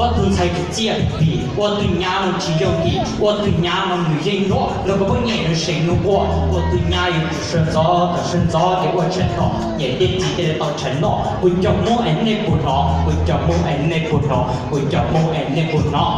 Ua tus ntxhais tsis txiaj vim ua tus nyab no tsis yooj yim, ua tus nyab no nws yeej nyuaj, luag koj poj niam nws seem nws quaj, ua tus nyab yuav tsum sawv ntxov, thaum sawv ntxov ces ua tshais tos, niam thiab txiv thiaj li tau tshais noj. Kuv cov Hmoob es nej puas hnov? Kuv cov Hmoob es nej puas hnov? Kuv cov Hmoob es nej puas hnov?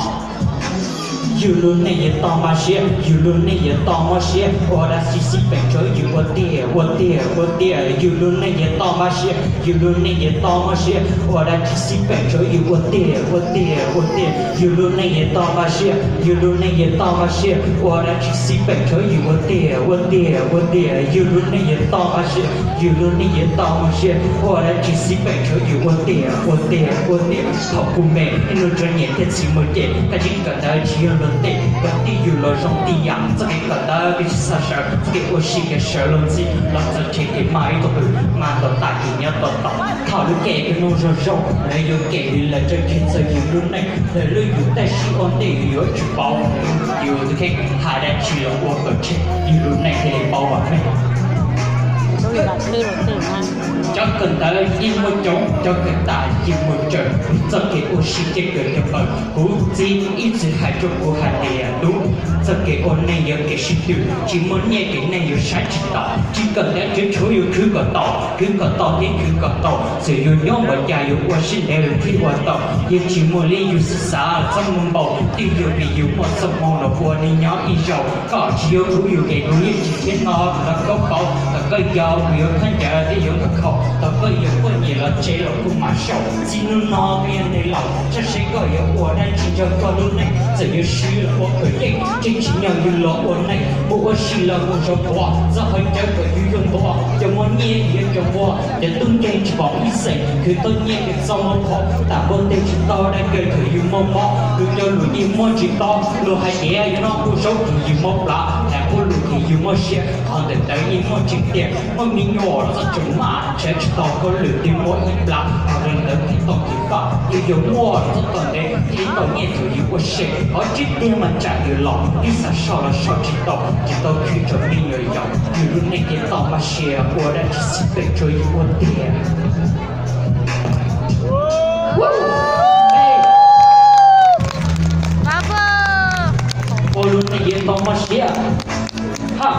Yus lub neej yuav tau npaj siab, yus lub neej yuav tau mob siab, ua dab tsi xij peem tsuav yus ua tiag ua tiag ua tiag. Yus lub neej yuav tau npaj siab, yus lub neej yuav tau mob siab, ua dab tsi xij peem tsuav yus ua tiag ua tiag ua tiag. Yus lub neej yuav tau npaj siab, yus lub neej yuav tau npaj siab, ua dab tsi xij peem tsuav yus ua tiag ua tiag ua tiag. Yus lub neej yuav tau npaj siab, yus lub neej yuav tau mob siab, ua dab tsi xij peem tsuav yus ua tiag ua tiag ua tiag. Thaum kuv me ib nus tsuav niam thiab txiv mus ces, koj tsis kawm ntawv tsis yog luag tej, koj tij yus los zoo tij yam. Txoj kev kawm ntawv koj tsis xav sawv, txoj kev ua si koj sawv luag ntxhi, los txog tshev kev mas ib tug qws mas tau tas kev nyob tau tau. Thaum lub caij koj nug zoo zoo, lawv yuav kem li lawv tseem tsheej txog yus lub neej, lawv lub yus tej sib ua ntej yus yuav tsis paub. Yus tus kheej hais dab tsi los ua kom tsheej, yus lub neej thiaj li paub vam meej. Cov kawm ntawv yeej muaj coob, cov kawm tas yeej muaj tsawg, txoj kev ua si ces kawm cov npaws. Kuv txiv ib txwm hais rau kuv hais tias, tub, txoj kev ua neej yog kev sib tw, tsis muaj nyiaj kev neej yuav saib tsis taus. Tsis kawm ntawv tseem tshuav yus khwv kom tau, khwv kom tau thiab khwv kom tau, txawm yus nyob npaum cas yus ua siab ntev lawm thiaj ua tau. Yeej tsis muaj li yus xav xav, txoj moo npaum twg yog vim yus muaj txoj hmoo los ua neej nyob ib zaug. Koj tsis yuav kuv yus kev, kuv yeej tsis thiab no los koj paub, thaum koj yau kuv yuav khaub ncaws thiab yuav nkag khaum, thaum koj yuav poj niam los tsev los kuv mam sau. Txij hnub no koj yog neeg laus, saib seb koj yuav ua dab tsi nrog koj lub neej, txawm yuav swb los ua kawm yeej, tseem tsim nyog yus los ua neej, mus ua si los mus zov quav, txog qhov ncauj kom yus yuav ntuav, cov muaj nyiaj yuav cov nquag, cov tub nkeeg tsis pom ib xeem, khwv tau nyiaj kws txoj moo qhov, tam npua ntej tsis tau dab kawg thaum yus muaj mob, yus cov lus yeej muaj tsis tob, luag hais tias yus noj kuj zaub ces yus mob plab, hais qub lus ces yus muaj siab, qhov ntawm ntawd yeej muaj tseeb tiag. Muaj me nyuam los txhob tseem maj, nrhiav tsis tau koj lwm twg muab ib plab, qhov ntawd thiaj tau kev faj. Yus yuav muaj los txhob tau ntev, thiaj tau nyiaj thaum yus ua se, qhov tseeb tiag mas tsam yus laus, twb xav sau los sau tsis tau, tsis tau khwv rau me nyuam yaus. Yus lub neej yuav tau npaj siab, ua dab tsi xij peem tsuav yus ua tiag. Ua lub neej yuav tau npaj siab. Ha.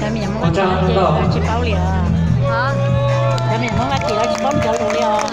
Cov me nyuam Hmoob Vaj Tsib lawv tsis paub li os. Cov me nyuam Hmoob Vaj Tsib lawv tsis paub cov lus li os.